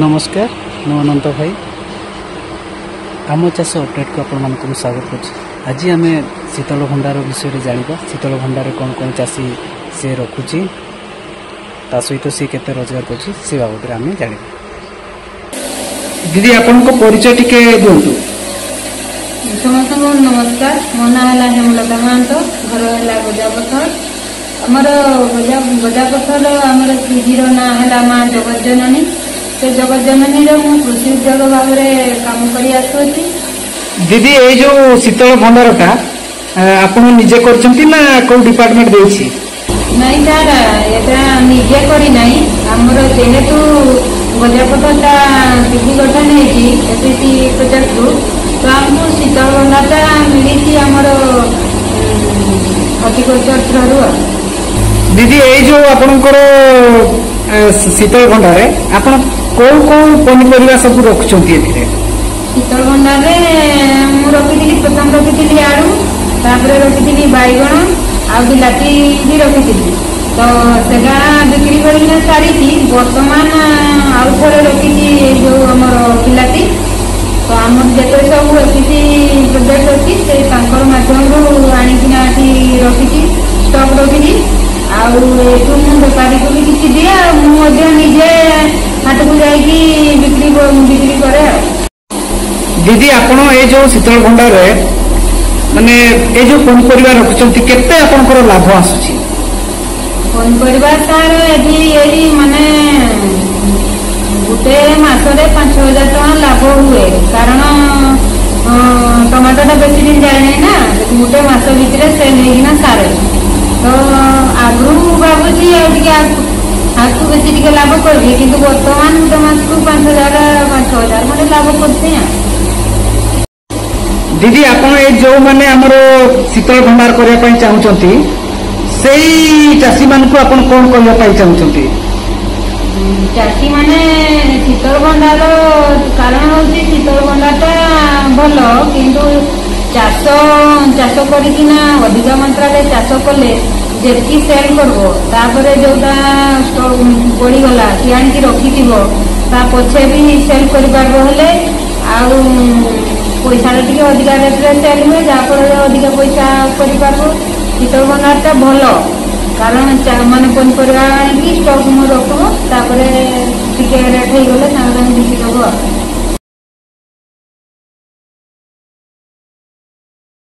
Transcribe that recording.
ନମସ୍କାର, ମୁଁ ଅନନ୍ତ ଭାଇ। ଆମ ଚାଷ ଅପଡ଼େଟ୍କୁ ଆପଣମାନଙ୍କୁ ମୁଁ ସ୍ୱାଗତ କରୁଛି। ଆଜି ଆମେ ଶୀତଳ ଭଣ୍ଡାର ବିଷୟରେ ଜାଣିବା। ଶୀତଳ ଭଣ୍ଡାରରେ କ'ଣ କ'ଣ ଚାଷୀ ସେ ରଖୁଛି, ତା ସହିତ ସେ କେତେ ରୋଜଗାର କରୁଛି, ସେ ବାବଦରେ ଆମେ ଜାଣିବା। ଦିଦି, ଆପଣଙ୍କ ପରିଚୟ ଟିକେ ଦିଅନ୍ତୁ। ସମସ୍ତଙ୍କୁ ନମସ୍କାର। ମୋ ନାଁ ହେଲା ହେମଲତା ମହାନ୍ତ, ଘର ହେଲା ଗଜାପଥର। ଆମର ଗଜାପଥର ଆମର ପିଜିର ନାଁ ହେଲା ମା ଜଗତଜନନୀ। ସେ ଜଗତଜନନୀର ମୁଁ କୃଷି ଉଦ୍ୟୋଗ ଭାବରେ କାମ କରି ଆସୁଅଛି। ଦିଦି, ଏଇ ଯୋଉ ଶୀତଳ ଭଣ୍ଡାରଟା ଆପଣ ନିଜେ କରିଛନ୍ତି ନା କୋଉ ଡିପାର୍ଟମେଣ୍ଟ ଦେଇଛି? ନାଇଁ ସାର୍, ଏଟା ନିଜେ କରିନାହିଁ। ଆମର ଯେହେତୁ ଗଜାପଥରଟା ପିଜି ଗଠନ ହେଇଛି ଏପିସି ପ୍ରୋଜେକ୍ଟରୁ, ତ ଆମକୁ ଶୀତଳ ଭଣ୍ଡାରଟା ମିଳିଛି ଆମର ହର୍ଟିକଲଚର ଥ୍ରୋରୁ। ଆଉ ଦିଦି, ଏଇ ଯୋଉ ଆପଣଙ୍କର ଶୀତଳ ଭଣ୍ଡାରରେ ଆପଣ କୋଉ କୋଉ ପନିପରିବା ସବୁ ରଖୁଛନ୍ତି ଏଥିରେ? ଶୀତଳ ଭଣ୍ଡାରରେ ମୁଁ ରଖିଥିଲି, ପ୍ରଥମ ରଖିଥିଲି ଆଳୁ, ତାପରେ ରଖିଥିଲି ବାଇଗଣ ଆଉ ବିଲାତି ବି ରଖିଥିଲି। ତ ସେଟା ବିକ୍ରି କରିକିନା ସାରିଛି। ବର୍ତ୍ତମାନ ଆଉ ଥରେ ରଖିଛି ଏଇ ଯୋଉ ଆମର ବିଲାତି। ତ ଆମର ଯେତେ ସବୁ ଏପିସି ପ୍ରୋଜେକ୍ଟ ଅଛି, ସେ ତାଙ୍କର ମାଧ୍ୟମରୁ ଆଣିକିନା ଏଠି ରଖିଛି, ଷ୍ଟକ୍ ରଖିଛି। ଆଉ ଏଠୁ ମୁଁ ବେପାରୀକୁ ବି କିଛି ଦିଏ, ଆଉ ମୁଁ ମଧ୍ୟ ନିଜେ ହାଟକୁ ଯାଇକି ବିକ୍ରି କରେ। ଆଉ ଦିଦି, ଆପଣ ଏଇ ଯୋଉ ଶୀତଳ ଭଣ୍ଡାରରେ ମାନେ ଏଇ ଯୋଉ ପନିପରିବା ରଖୁଛନ୍ତି, କେତେ ଆପଣଙ୍କର ଲାଭ ଆସୁଛି? ପନିପରିବା ସାର୍, ଏଠି ଏଇ ମାନେ ଗୋଟେ ମାସରେ 5,000 ଟଙ୍କା ଲାଭ ହୁଏ। କାରଣ ଟମାଟୋଟା ବେଶୀ ଦିନ ଯାଏନି ନା, ଗୋଟେ ମାସ ଭିତରେ ସେଲ୍ ହେଇକିନା ସାରେ। ତ ଆଗରୁ ମୁଁ ଭାବୁଛି ଆଉ ଟିକେ ଆଗକୁ ବେଶୀ ଟିକେ ଲାଭ କରିବି, କିନ୍ତୁ ବର୍ତ୍ତମାନ ଗୋଟେ ମାସକୁ 5,000, 5,000 ଖଣ୍ଡେ ଲାଭ କରୁଛି। ଆଉ ଦିଦି, ଆପଣ ଏଇ ଯୋଉମାନେ ଆମର ଶୀତଳ ଭଣ୍ଡାର କରିବା ପାଇଁ ଚାହୁଁଛନ୍ତି, ସେଇ ଚାଷୀମାନଙ୍କୁ ଆପଣ କଣ କହିବା ପାଇଁ ଚାହୁଁଛନ୍ତି? ଚାଷୀ ମାନେ ଶୀତଳ ଭଣ୍ଡାର, କାରଣ ହଉଛି ଶୀତଳ ଭଣ୍ଡାରଟା ଭଲ, କିନ୍ତୁ ଚାଷ କରିକିନା ଅଧିକା ମାତ୍ରାରେ ଚାଷ କଲେ ଯେତିକି ସେଲ୍ କରିବ, ତାପରେ ଯୋଉଟା ବଳିଗଲା କି ଆଣିକି ରଖିଥିବ, ତା ପଛେ ବି ସେଲ୍ କରିପାରିବ। ହେଲେ ଆଉ ପଇସାଟା ଟିକେ ଅଧିକା ରେଟ୍ରେ ସେଲ୍ ହୁଏ, ଯାହାଫଳରେ ଅଧିକା ପଇସା କରିପାରିବ। ଶୀତଳ ଭଣ୍ଡାରଟା ଭଲ, କାରଣ ମାନେ ପନିପରିବା ଆଣିକି ଷ୍ଟକ୍ ମୁଁ ରଖିବ, ତାପରେ ଟିକେ ରେଟ୍ ହେଇଗଲେ ସାଙ୍ଗେ ସାଙ୍ଗେ ବିକିଦେବ।